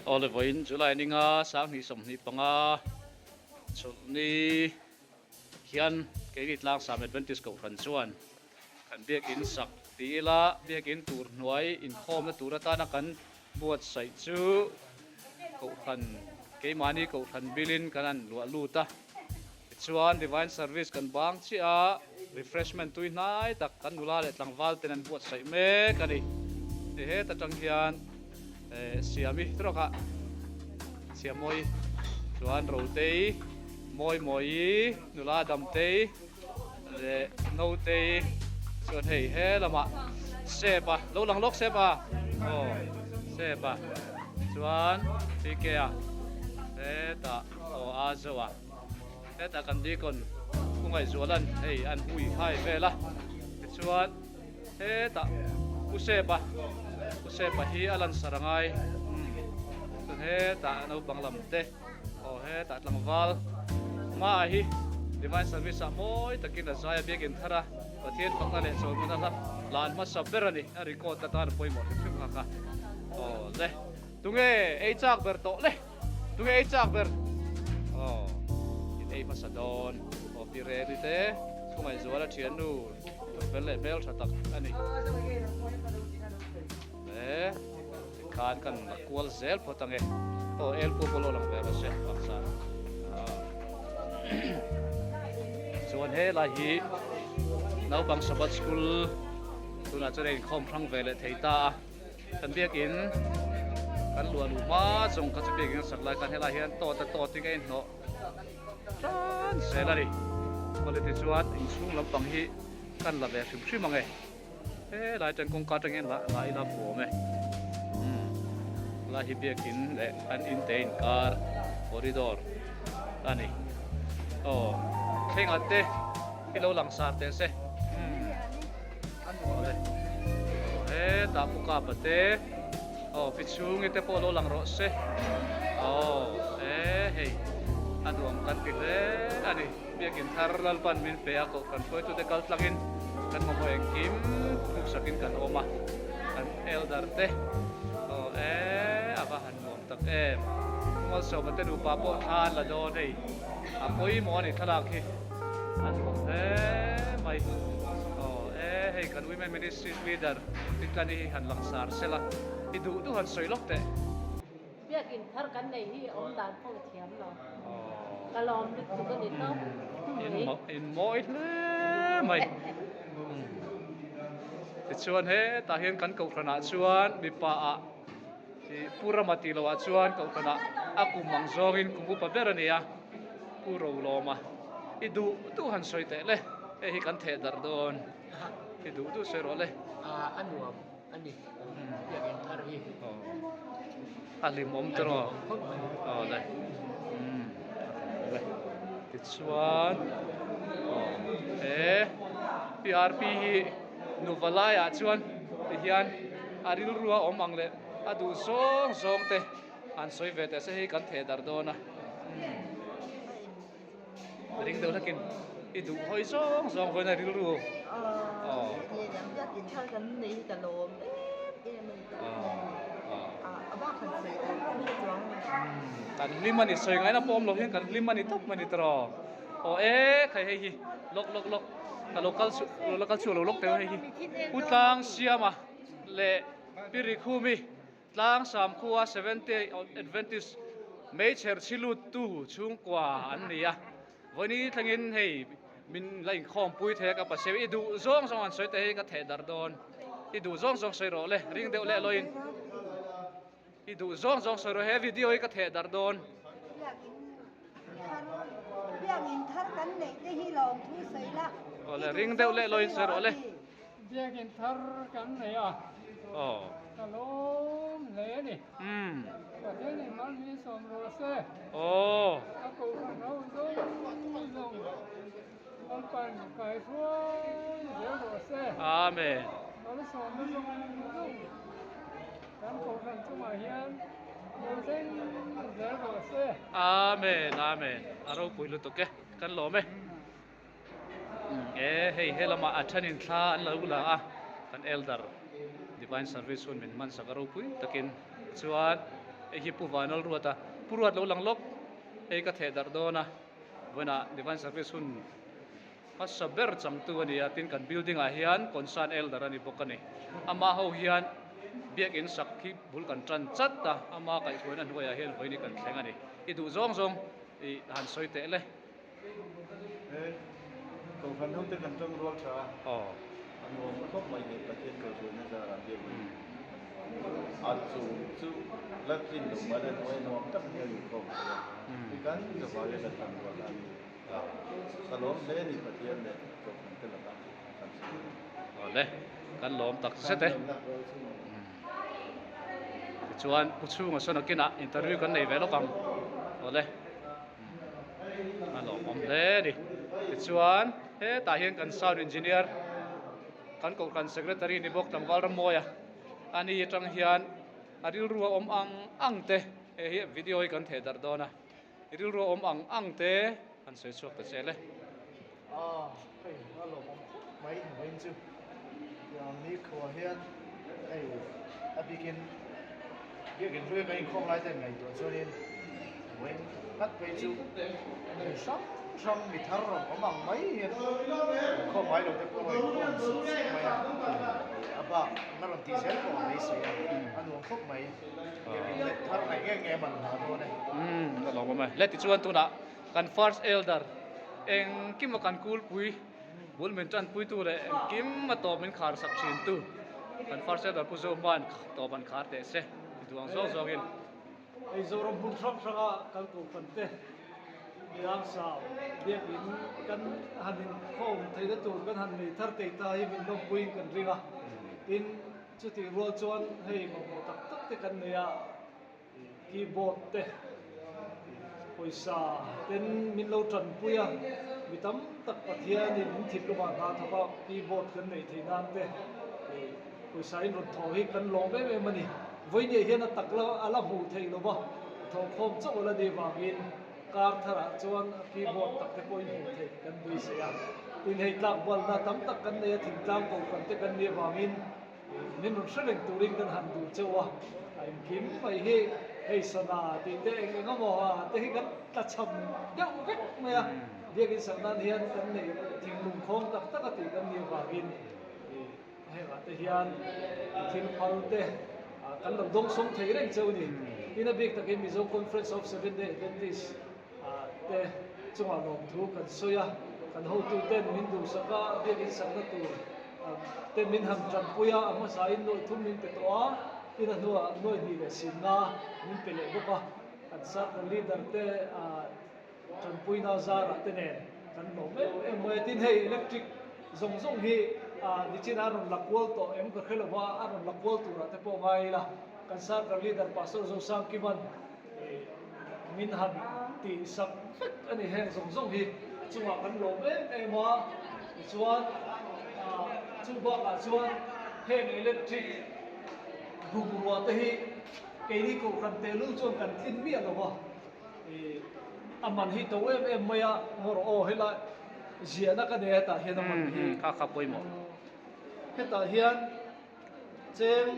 Awle vawiin July ninga 2025 chawlhni hian keini Tlangsam Adventist Kohhran chuan kan biakin sak ti ila biakin tur hnuai inkhawmna tur atana kan buatsaih chu Kohhran keimahni Kohhran bilin kan han luah lut a. Tichuan Divine Service kan bang chiah a, refreshment tui hnai tak kan nula leh tlangval ten an buatsaih mek a ni. Hei heta tang hian Siami trawkah Siamawi chuan Rotei, Mawimawi, nula Damtei leh Notei chuan hei he lamah Sepa, lo lang lawk Sepa, aw Sepa chuan PK-a hetah aw a zo a. Hetah kan deacon Pu Ngaihzuala'n hei an hui khai vel a, tichuan hetah Pu Sepa, Pu Sepa hi a lansar a ngai umm chuan hetah naupang lam te aw hetah tlangval hmaah hi Divine Service ah mawi takin a zai a biakin thar a, Pathian fakna leh chawlhmuna hla lan hmasa ber a ni, a record atan a pawimawh hrim hrim nghak a, aw le tunge ei chak ber tawh le. Tunge ei chak ber? Aw, in ei hmasa dawn. Aw, pi Reni te chhungaih zual a thiannu fel leh hmel tha tak a ni. Le, tikhan kan la kual zel phawt ange. Aw, el pawh pawh lo lang ve rawh se, paksa. Chuan he lai hi naupang Sabbath school tunah chuan a inkhawm hrang ve leh thei ta a. Kan biakin kan luah luh hma zawng kha chu biakin a sak lai khan helai hian tawt a tawt in a inhnawh tan zel a ni. Awle tichuan inchhung lampang hi kan la ve hrim hrim ang e. Helai atang kawngka atang hian la la ila fuh awm e. Umm helai hi biakin leh an inte inkar corridor a ni. Aw thlengah te hi lo langsar teh se. Umm. Awle hetah pu kapa te aw pi chhungi te pawh lo lang rawh se aw e hei a nuam kan ti hle a ni biakin thar lalpan min pe a kohhran hruaitute kal tlangin kan mamawh engkim hmuksakin kan awm a kan elder te aw e a va han nuam tak em Malsawma te nupa pawh thla an la dawn hei a pawimawh a ni thlalak hi a nuam hle mai aw e hei kan women ministry leader Titlani hi han langsar sela i duh duh han sawi lawk teh. Biakin thar kan nei hi awm dan pawh thiam lo ka lawm lutuk a ni tawp mai. In mawi hle mai tichuan hetah hian kan kohhranah chuan mipa ah Ih Pu Rama tih loh ah chuan kohhranah a kum ang zawngin kum upa ber a ni a, Pu Rolawma i duh duh han sawi teh le, hei hi kan theh darh dawn, i duh duh sawi rawh le. A nuam a ni, biakinn thar hi. A hlimawm te rawh. Aw le. Umm le. Tichuan aw he PRP hi nuva laiah chuan tihian a rilru a awm ang leh a duh zawng zawng te an sawi ve teh se hei kan theh darh dawn a ring deuh hlakin i duh hawi zawng zawng vawiin a rilru aw kan hlim a ni sawi ngaina pawh awm lo hian kan hlim a ni tawp mai ni tawh aw e khai hei hi lawk lawk lawk ka lo kal chu lo kal chu lo lawk teh hei hi pu tlang siama leh Pi Rikhumi tlang Samkhua Seventh Day Adventist Meichher chhiluttu chhungkua an ni a, vawiin thlengin hei min la inkhawmpui thei a ka paseu i duh zawng zawng an sawi te hi ka theh darh dawn i duh zawng zawng sawi rawh le ring deuh leh loin i duh zawng zawng sawi rawh he video hi ka theh darh dawn. Biakin thar kan neih te hi lawmthu sawi la. Awle ring deuh leh loin sawi rawh le. Biakin thar kan nei a, ka lawm hle a ni. Pathian in mal min sawm rawh se. A kohhran ho zawng zawng Lalpan kai hruai zel rawh se. Amen. Malsawmna zawng zawng kan kohhran chungah hian lo thleng zel rawh se. Amen Amen a ropui lutuk e kan lawm e. E hei helamah a thenin thla an lo la a kan elder divine service hun min hmansak a ropui takin chuan Hei hi Pu Vanal Ruata Pu Ruat lo lang lawk hei ka theh darh dawn a vawiinah Divine Service hun hmasa ber changtu a ni a tin kan building ah hian concern elder a ni bawk a ni. Ama ho hian biakin sak hi bul kan tan chat a ama kaihhruaina hnuaiah hian vawiin hi kan thleng a ni. I duh zawng zawng i han sawi teh le. He Kohhran hote kan tang rual tha a, a nuam khawp mai hei Pathian Kohhruaina zarah biakin a chung chu la tlin lo mai la hnuai nuam tak hian inkhawm thei a, hi kan zavai a kan tang rual a ni a, ka lawm hle a ni Pathian leh Kohhran te lakah kan sawi a ni. Awle, kan lawm tak zet e. Tichuan Pu Chhunga sawn a kinah interview kan nei ve lawk ang. Awle. A lawmawm hle a ni. Tichuan hetah hian kan sound engineer kan kohhran secretary ni bawk tlangval Ramawia a ni atang hian a rilru a awm ang ang te hei hi video hi kan theh darh dawn a i rilru a awm ang ang te an sawi chhuak ta che le. A hei a lawmawm khawp mai vawiin chu tiang ni khuah hian hei a bikin biakin hlui kan inkhawm lai ten ngaihtuah chuanin vawiin ngat phei chu mi hrang hrang mi thar rawn awm ang mai hian inkhawm ngai lo te pawh rawn inkhawm sup sup mai a a bak na rawn tih zel pawh a beisei a a nuam khawp mai biakin let thar ngaih nge nge man hla dawn e. Umm a lawmawm e. Le tichuan tunah Kan first elder engkim a kan kulpui bul min tanpuitu leh engkim a tawp min khar sak thintu kan first elder Pu Zohman tawp an khar teh se ti duang zawng zawngin. Hei Zoram hmun hrang hranga kal kohhran te Milangsau biakin kan han inkhawm theihna tur kan han nei thar thei ta hi min lawmpuiin kan ring a. Tin, chutih rual chuan hei mamawh tak tak te kan nei a. Keyboard te pawisa ten min lo tanpui a, mi tam tak Pathianin min thinlungah hna thawk a keyboard kan neih theih nan te pawisa in rawn thawh hi kan lawm em em a ni. Vawinia hian a tak la a la hmuh theih lo va, thawhkhawm chauh a la nih vangin kar tharah chuan keyboard tak te pawhin hmuh theih kan beisei a. Tin hei tlakbalna tam tak kan nei a, thingtlang kohhran te kan nih avangin Min rawn hre reng turin kan han duh chauh a, a engkim mai hi hei sana tih te eng eng emaw a te hi kan tlachham deuh vek mai a, biakin sak nan hian kan neih thinglung khawng tak tak a tih kan nih avangin hengah te hian thil phal te kan lo dawngsawm thei reng chauh a ni. Tin a bik takin Mizo Conference of Seventh Day Adventist te chungah lawmthu kan sawi a, kan hotuten min duhsak a, biakin sakna tur te min han tanpui a, a hmasain nuaih thum min pe tawh a, tin a hnuah nuaih hnih leh sinna min pe leh bawk a, kan circle leader te tanpuina zarah te nen kan lawm em em mai a, tin hei electric zawng zawng hi nichin a rawn la kual tawh em ka hre lo va, a rawn la kual turah te pawh ngai ila, kan circle leader Pastor Zosangkiman Min han tih sak vek a ni heng zawng zawng hi a chungah kan lawm em em a, tichuan chu bakah chuan heng electric bungrua te hi keini kohhran tehlul chuan kan tlin miah lo va, a man hi to em em mai a, ngawr aw helai ziahna ka nei a hetah hian a man hi hetah hian. Cheng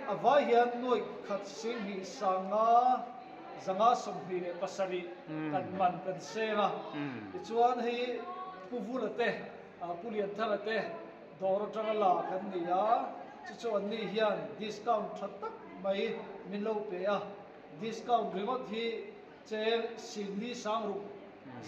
a vai hian nuaih khat singhnih sanga zanga 27 kan man kan seng a. Tichuan hei Pu Vula te, Pu Lianthanga te dawr atanga la kan ni a, chu chu anni hian discount tha tak mai min lo pe a. Discount ringawt hi Cheng singli sangruk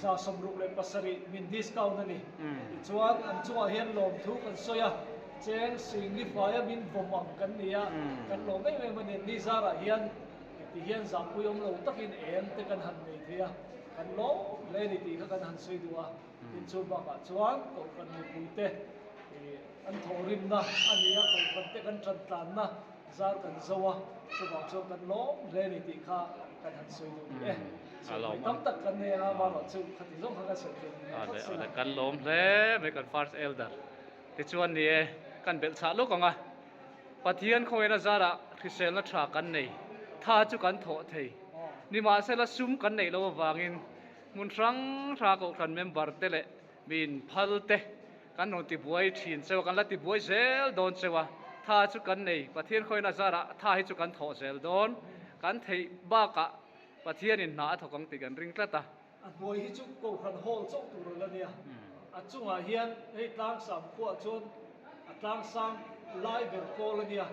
167 min discount a ni. Tichuan an chungah hian lawmthu kan sawi a, cheng singli faia min vawm ang kan ni a, kan lawm em em a ni. Ni zarah hian ti hian zahpui awm lo takin eng te kan han nei thei a, kan lawm hle a ni tih kha kan han sawi duh a. Tin chu bakah chuan kohhran mipuite an thawhrimna a ni a, kohhran te kan tan tlanna Zar kan zo a, chuvang chuan kan lawm hle a ni tih kha kan han sawi duh ni e. Sawi tam tak kan nei anga amaherawh chu khati zawng kha kan sawi thei ni phawt se la. Kan lawm hle mai kan first elder tichuan ni e, kan belh chhah lawk ang a, Pathian khawngaiin a zarah hriselna tha kan nei, tha chu kan thawh thei, nimahsela sum kan neih loh avangin hmun hrang hrang kohhran member te leh min phal te Kan rawn tibuai thin cheu a, kan la tibuai zel dawn cheu a, tha chu kan nei, Pathian khawina zarah tha hi chu kan thawh zel dawn. Kan theih bakah Pathianin hna a thawk ang tih kan ring tlat a. A hnuai hi chu Kohhran Hall chauh tur a la nia. A chungah hian hei tlangsam khuaah chuan a tlangsang lai ber pawl a nia.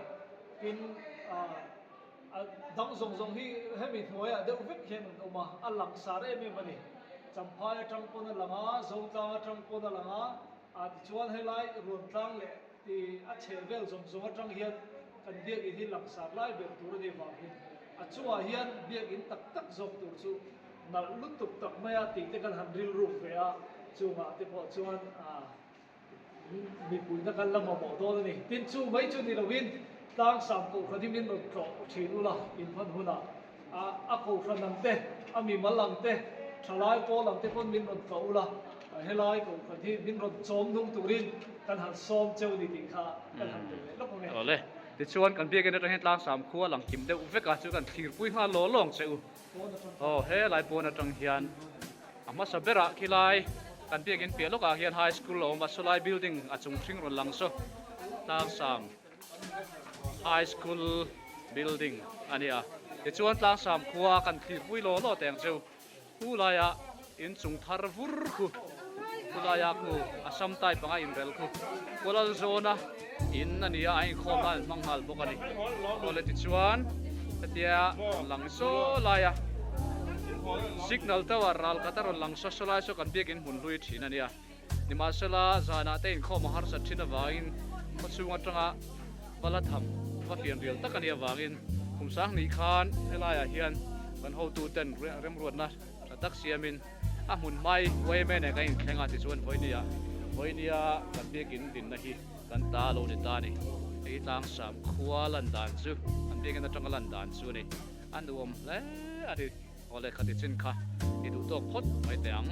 Tin, a dang zawng zawng hi hemi hnuaiah deuh vek hian an awm a, a langsar em em a ni. Champhai atang pawn a lang a, Zotlang atang pawn a lang a, ah tichuan helai Ruantlang leh ti a chheh vel zawng zawng atang hian kan biakinn hi langsar lai ber tur a nih vangin a chungah hian biakinn tak tak zawk tur chu nalh lutuk tak mai a tih te kan han rilruk ve a, chungah te pawh chuan ah mipuina kan la mamawh dawn a ni. Tin chu mai chu ni loin tlangsam kohhran hi min rawn tlawh thin ula inhman hunah a kohhran ang te, a mimal ang te, thalai pawl ang te pawn min rawn tlawh ula helai kohhran hi min rawn chawm nung turin kan han sawm cheu ni tih kha kan han tel leh lawk ang e. Awle, tichuan kan biakinn atang hian tlangsam khua lang kim deuh vek a, chu kan thlirpui nghal law lawng che u. Aw helai pawn atang hian a hmasa berah khilai kan biakinn piah lawkah hian high school a awm a, sawlai building a chung hring rawn lang saw tlangsam high school building a ni a. Tichuan tlangsam khua kan thlirpui law law teh ang chu khu laia inchung thar vur khu khu laia khu Assam type anga inrel khu Kuala zawna in a ni a, a inkhawm nan an hmang nghal bawk a ni. Awle tichuan hetia rawn lang saw laia signal tower ral khat a rawn lang saw saw lai saw kan biakin hmun hlui thin a nia. Nimahsela zanah te inkhawm a harsat thin avangin khawchhung atanga va la tham va fian rial tak a nih avangin kum sanghnih khan helaiah hian kan hotuten remruatna tha tak siamin A hmun hmai YMA nen kan inthleng a tichuan vawinia vawinia kan biakin dinna hi kan ta a lo ni ta a ni. Hei tlangsam khua lan dan chu kan biakin atanga lan dan chu a ni. A nuam hle a ni. Aw lehkha ti chin kha i duh tawk phawt mai teh ang.